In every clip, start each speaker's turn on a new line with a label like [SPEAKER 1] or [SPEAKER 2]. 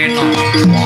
[SPEAKER 1] Antasena.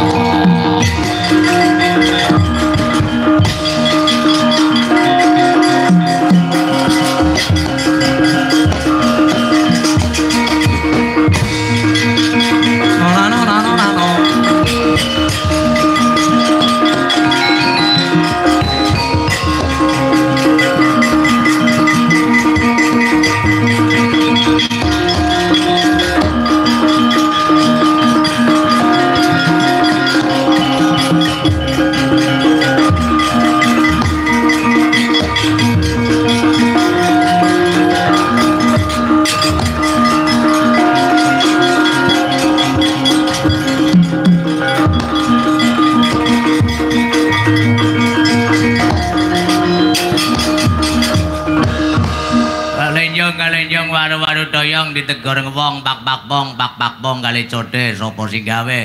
[SPEAKER 1] Kalenyong waru-waru doyong ditegor wong pak-pak bong pak-pak bong kali codhe sapa sing gawe.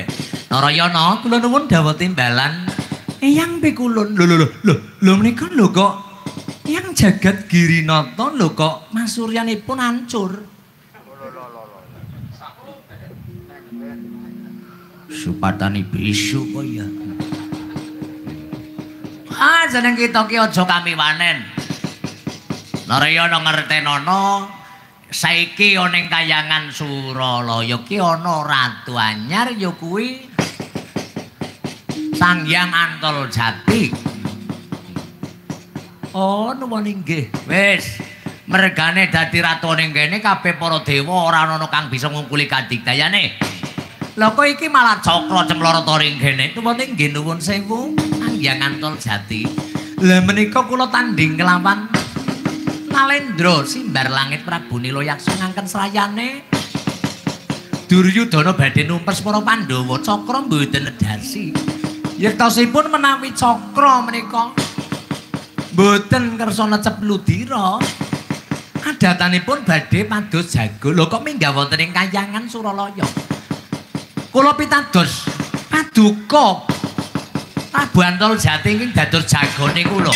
[SPEAKER 1] Narayana kula nuwun dawuh timbalan Eyang pikulun. Lho lho lho lho menika lho kok Eyang jagat Girinata lho kok masuryanipun hancur. Supatani bisu kok ya. Ah jeneng kita ki aja kamiwanen. Narayana ngertenono saiki ana ning kayangan Suralaya ki ana ratu anyar ya kuwi Sang Hyang Antol Jati. Oh nuwun inggih. Wis mergane dadi ratu ning kene kabeh para dewa ora ana kang bisa ngungkuli kadigdayane. Lha kok iki malah cakra cemlorot ning kene. Nuwun inggih nuwun sewu Sang Hyang Antol Jati. Lah menika kula tanding kelawan Nalendra simbar langit Prabu Niloyaksa ngangken srayane Duryudana badhe numpes para Pandhawa. Cakra mboten nedhasi. Yektosipun menawi cakra menika mboten kersa necep ludira, adatanipun badhe pados jago. Lho kok minggah wonten ing kayangan Suralaya. Kula pitados paduka Prabu Antol Jati ingkang dados jagone kula.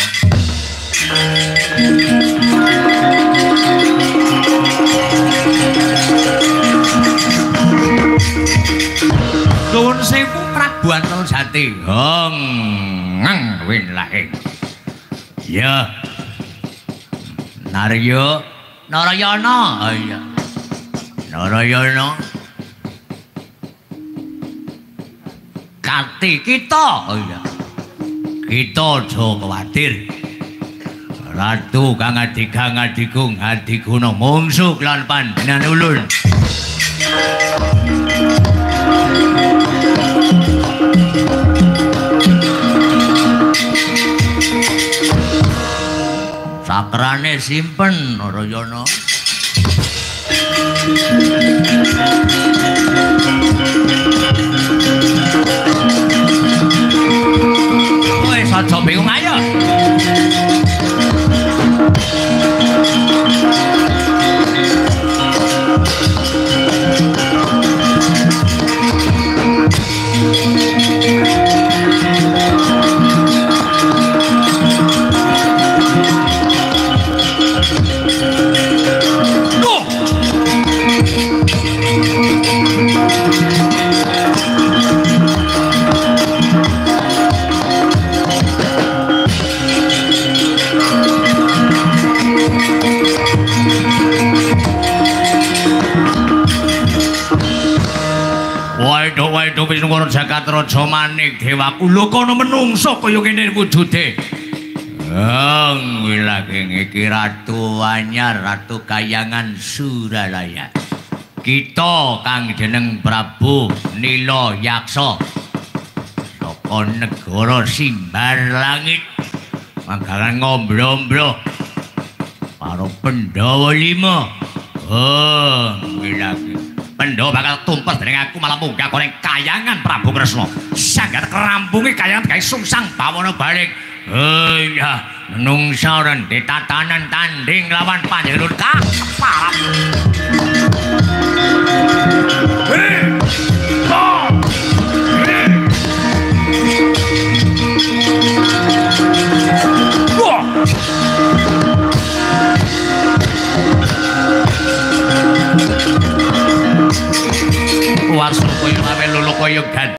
[SPEAKER 1] Nuwun sewu Prabu Antol Jati. Hong ngeng winlahe. Ya. Naryo Narayana. Oh iya. Narayana. Kati kita. Oh iya. Kita aja kuwatir. Ratu kang adigang adigung adiguna mungsu lan panjenengan ulun. Sakrane simpen Narayana. Wes aja bingung ayo. Waduh Wisnungkara jagat raja manik dewaku. Lho kono menungso kaya ngene wujude. Heng wilageng iki ratu anyar, ratu kayangan Suralaya. Kita kang jeneng Prabu Niloyaksa saka negara Simbar Langit manggalan ngombro-ombro para Pandhawa lima. Heng wilageng Pandhawa bakal tumpes dening aku malah munggah koring kayangan Prabu Kresna. Sanggar kerampungi kayangan gawe sungsang bawana balik. Iya, menungsa ora ditatanan tanding lawan panjenengan kang keparap. Warsa kaya lulu kaya